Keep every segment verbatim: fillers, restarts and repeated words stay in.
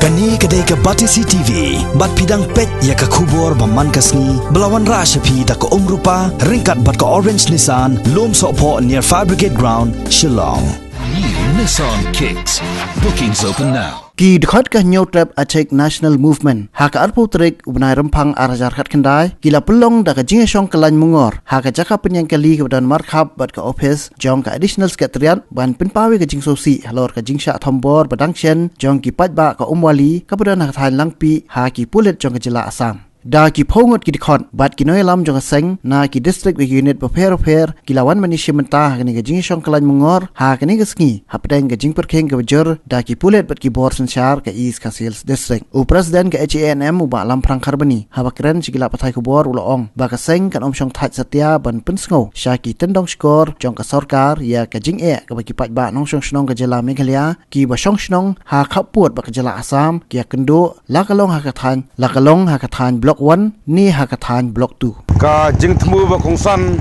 Kane ka dei ka Batesi T V, bad phi dang peit ïa ka khubor ba man ka sngi, ba la wanrah sha phi da ka Umrupa, ryngkat bad ka Orange Nissan, Lumsohphoh near Fire Brigade Ground, Shillong. New Nissan Kicks. Bookings open now. Ki dkhot ka Hynñiewtrep Achik National Movement ha ka arphew tarik u bnai Rymphang ar hajar khatkhyndai ki la pynlong da ka jingïashong kyllain myngor ha ka jaka pynïeng kali kaba don markhap bad ka ophis jong ka Additional Secretariat ban pynpaw ïa ka jingsngewsih halor ka jingshah thombor ba dang shen jong ki paidbah ka Umwali kaba don ha ka thaiñ Langpih ha ki pulit jong ka jylla Assam. Da ki phew ngut ki dkhot bad ki nongïalam jong ka seng na ki district bad ki unit bapher bapher ki la wan ban ïashim bynta ha kane ka jingïashong kyllain myngor ha kane ka sngi hapdeng ka jingpyrkhing kaba jur da ki pulit bad ki bor synshar ka East Khasi Hills District. U President ka H A N M u Bah Lamphrang Kharbani haba kren sha ki lad pathai khubor u la ong ba ka seng kan ym shong thait satia ban pynsngew sha ki tyndong shkor jong ka sorkar ïa ka jingeh kaba ki paidbah nongshong shnong ka jylla Meghalaya kiba shong shnong ha khappud bad ka jylla Assam ki ïakynduh la ka long ha ka thaiñ, la ka long ha ka thaiñ Block One ne ha ka thaiñ Block Two. Ka jingthmu ba kongsan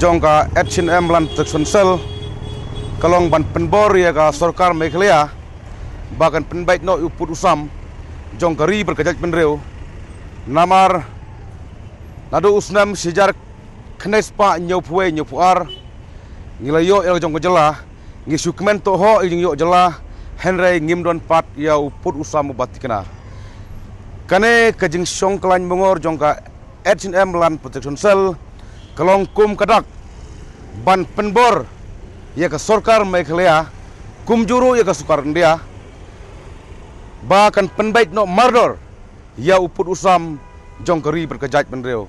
jong ka H A N M Land Protection Cell ka long ban pynbor ïa ka sorkar Meghalaya ba kan pynbeit noh ïa u pud u sam jong ka ri bad ka jaitbynriew. Namar naduh u snem shi hajar khyndai spah hynñiewphew wei hynñiewphew ar ngi la ïoh ïa la ka jong ka jylla, ngi shu kmen tohkit ïa ka jingïoh jylla, hynrei ngim don pat ïa u pud u sam uba thikna. Kane ka jingshong kyllain myngor jong ka H A N M Land Protection Cell ka long kum ka dak ban pynbor ïa ka sorkar Meghalaya kumjuh ruh ïa ka sorkar India ba kan pynbeit noh mardor ïa u pud u sam jong ka ri bad ka jaitbynriew.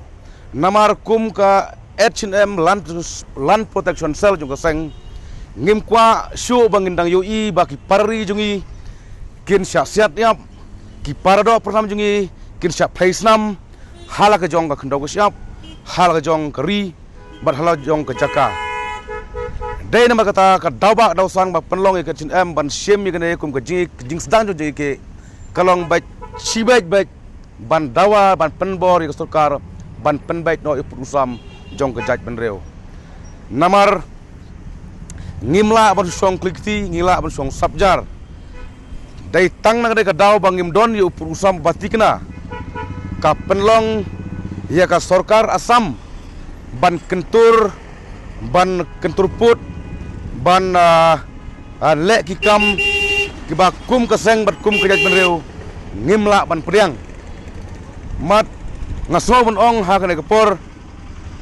Namar kum ka H A N M Land, Land Protection Cell jong ka seng ngim kwah shuh ba ngin dang ïohi ba ki para ri jong ngi kin shah siat ïap, ki para doh para snam jong ngi kin shah phlei snam ha la ka jong ka khyndew ka shyiap, ha la ka jong ka ri bad ha la jong ka jaka. Dei namar kata ka daw ba daw san ba pynlong ïa ka H A N M ban shim ïa kane kum ka jing, ka jingsdang jong jingïakynduh ka long beit shi beit beit ban dawa ban pynbor ïa ka sorkar ban pynbeit noh ïa u pud u sam jong ka jaitbynriew. Namar ngim lah ban shong kli kti, ngi lah ban shong sap jar. Dei tang na ka dei ka daw ba ngim don ïa u pud u sam ba thikna ka pynlong ïa ka sorkar Assam ban kyntur, ban kyntur pud, ban, ah, ah, leh ki kam kiba kum ka seng bad kum ka jaitbynriew ngim lah ban pdiang. Mat nga sngew ban ong ha kane ka por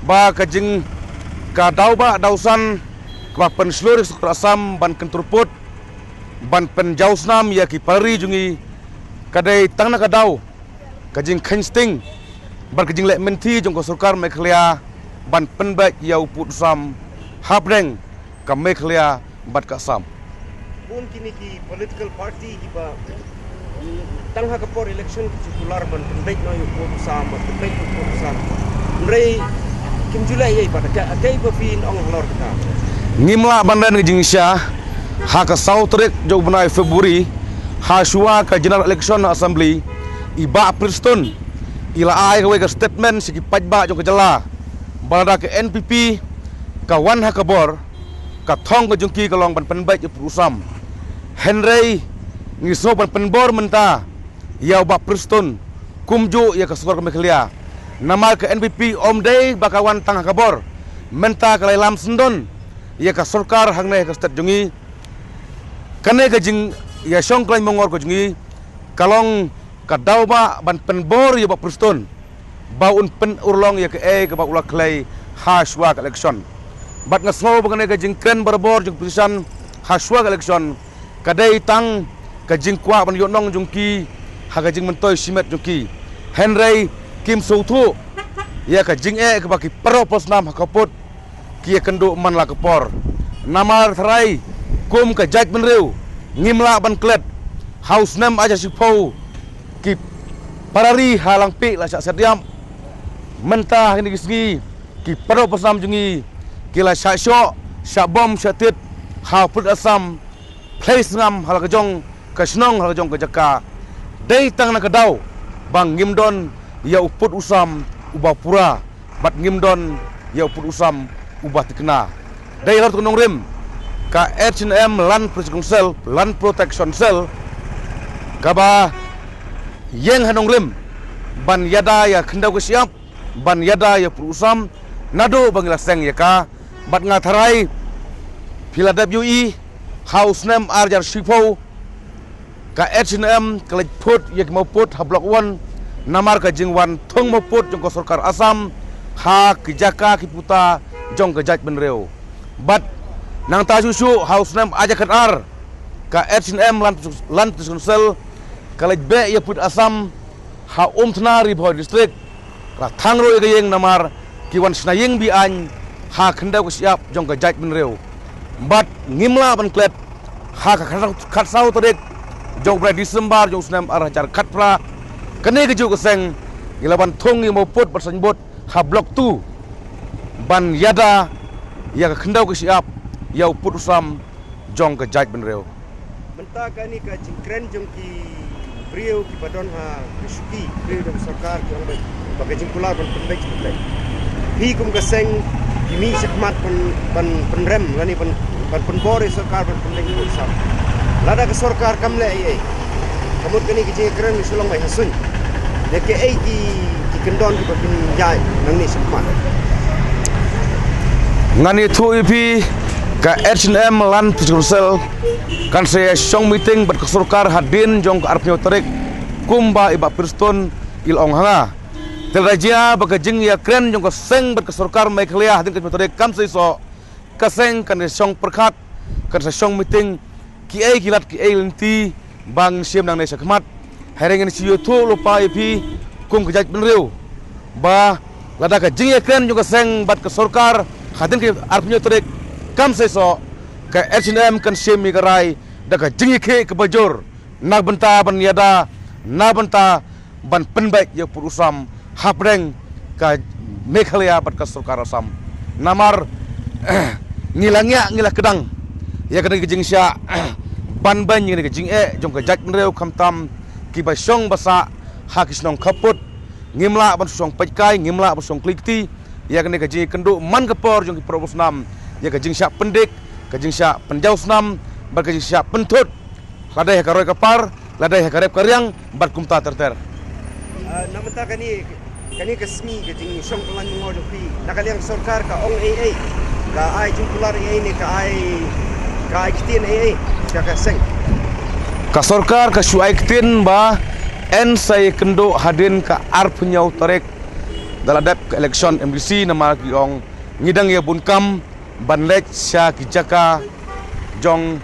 ba ka jing ka daw ba daw san kaba pynshlur ïa ka sorkar Assam ban kyntur pud ban pynjaw snam ïa ki para ri jong ngi ka dei tang na ka daw ka jingkheiñ sting bad ka jingleh mynthi jong ka sorkar Meghalaya ban pynbeit ïa u pud u sam hapdeng ka Meghalaya bad ka Assam. Bun kine ki political party kiba, mm, tang ha ka por election ki ju kular ban pynbeit noh ïa u pud u sam, ban pynbeit ïa u pud u sam. Hynrei kim ju leh ei ei pat, ka, kaei ba phin ong halor kata? Ngim lah ban ren ka jingshisha, ha ka saw tarik jong u bnai February, ha shuwa ka general election na Assembly, i Bah Prestone i la ai kawei ka statement sha ki paidbah jong ka jylla ba lada ka N P P ka wan ha ka bor, ka thong ka jong ki ka long ban pynbeit ïa u pud u sam. Hynrei ngi sngew ban pynbor mynta ïa u Bah Prestone kumjuh ïa ka sorkar Meghalaya. Namar ka N P P ym dei ba ka wan tang ha ka bor, mynta ka la ïalam syndon ïa ka sorkar hangne ha ka state jong ngi. Kane ka jingïashong kyllain myngor ka jong ngi ka long ka daw ba ban pynbor ïa u Bah Prestone ba un pynurlong ïa kaei kaba u la khlei ha shuwa ka election. Bad nga sngew ba kane ka jingkren barabor jong ka opposition ha shuwa ka election ka dei tang ka jingkwah ban ïohnong jong ki ha ka jingmyntoi shimet jong ki. Hynrei kim sngewthuh ïa ka jingeh kaba ki para para snam ha ka pud ki ïakynduh man la ka por. Namar tharai kum ka jaitbynriew ngim lah ban klet. Ha u snem ar hajar shiphew ki para ri ha Langpih la shah siat ïap. Mynta ha kine ki sngi ki para para snam jong ngi ki la shah shoh, shah bom, shah tied ha u pud Assam. Phlei sngam ha la ka jong ka shnong, ha la ka jong ka jaka. Dei tang na ka daw ba ngim don ïa u pud u sam uba pura bad ngim don ïa u pud u sam uba thikna. Dei halor kata ka nongrim ka H A N M Land Protection Cell, Land Protection Cell kaba ïeng ha nongrim ban ïada ïa ka khyndew ka shyiap, ban ïada ïa u pud u sam, naduh ba ngi la seng ïa ka. Bad nga tharai phi la dep ïohi, ha u snem ar hajar shiphew, ka H and M ka leit phut ïa ki mawpud ha Block One, namar ka jingwan thung mawpud jong ka sorkar Assam ha ki jaka ki puta jong ka jaitbynriew. Bad nangta shuh shuh ha u snem ar hajar khatar, ka H and M Land, Land Protection Council ka leit beh ïa pud Assam ha Umthna, Ri Bhoi District, la thang ruh ïa ka ïing namar ki wan shna ïing be-aiñ ha ka khyndew ka shyiap jong ka jaitbynriew. Bad ngim lah ban klet, ha ka khatsaw, khatsaw tarik jong u bnai December jong u snem ar hajar khatphra, kane kajuh ka seng ngi la wan thung ïa u mawpud bad signboard ha Block Two ban ïada ïa ka khyndew ka shyiap, ïa u pud u sam jong ka jaitbynriew. Mynta kane ka jingkren jong ki briew kiba don ha ka shuki, briew jong ka sorkar ki ong ba, ba ka jingkular ban pynbeit sha U Blei. Phi kum ka seng phi mih shakhmat ban, ban pynrem lane ban, ban pynbor ïa sorkar ban pynbeit sha U Blei. Lada ka sorkar kam leh ei ei, ka mut kane ka jingkren ka shu long bai ha suiñ. Ïa kaei ki, ki kyndon kiba kin ïaid nangne shakhmat. Ngan ïathuh ïa phi, ka H and M Land Protection Council kan sa ïa shong meeting bad ka sorkar hadien jong ka arphew tarik, kumba i Bah Prestone i la ong ha nga. Te lada jia ba ka jingïakren jong ka seng bad ka sorkar Meghalaya hadien ka arphew tarik kam seisoh, ka seng kan sa shong pyrkhat, kan sa shong meeting, kiei ki lad kiei lynti ba ngin shim nangne shakhmat. Hynrei ngan shu ïathuh lypa ïa phi kum ka jaitbynriew ba lada ka jingïakren jong ka seng bad ka sorkar hadien ka arphew tarik kam seisoh, ka H and M kan shim ïa ka rai da ka jingïakhih kaba jur na ka bynta ban ïada, na ka bynta ban pynbeit ïa u pud u sam hapdeng ka Meghalaya bad ka sorkar Assam. Namar ngi la ngiah, ngi la kdang ïa kane ka jingshah ban beiñ ïa kane ka jingeh jong ka jaitbynriew, khamtam kiba shong ba sah ha ki shnong khappud. Ngim lah ban shong peitkai, ngim lah ban shong kli kti ïa kane ka jingïakynduh man ka por jong ki parabangsa, ïa ka jingshah pyndik, ka jingshah pynjaw snam bad ka jingshah pynthut, la dei ha ka roi ka par, la dei ha ka rep ka riang bad kumta ter ter. Ah, na mynta kane, kane ka sngi ka jingshong pyllaiñ mynnor jong phi, na ka liang sorkar ka ong ei ei, ka ai jingkular ei ei ne ka ai, ka ai ktien ei ei sha ka seng? Ka sorkar ka shu ai ktien ba yn sa ïakynduh hadien ka arphew tarik, da la dep ka election M D C, namar ki ong ngi dang ïa bun kam ban leit sha ki jaka jong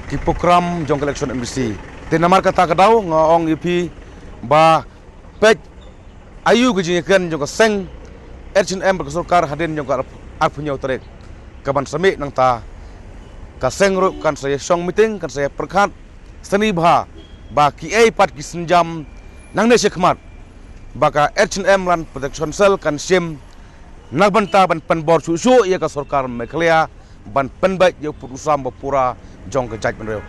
ki program jong ka election M D C. Te namar kata ka daw nga ong ïa phi ba peit aïu ka jingïakren jong ka seng H and M bad ka sorkar hadien jong ka arphew tarik, kaban sa mih nangta. Ka seng ruh kan sa ïa shong meeting, kan sa ïa pyrkhat sani bha ba kiei pat ki sienjam nangne shakhmat ba ka H and M Land Protection Council kan shim na ka bynta ban pynbor shuh shuh ïa ka sorkar Meghalaya ban pynbeit ïa u pud u sam ba pura jong ka jaitbynriew.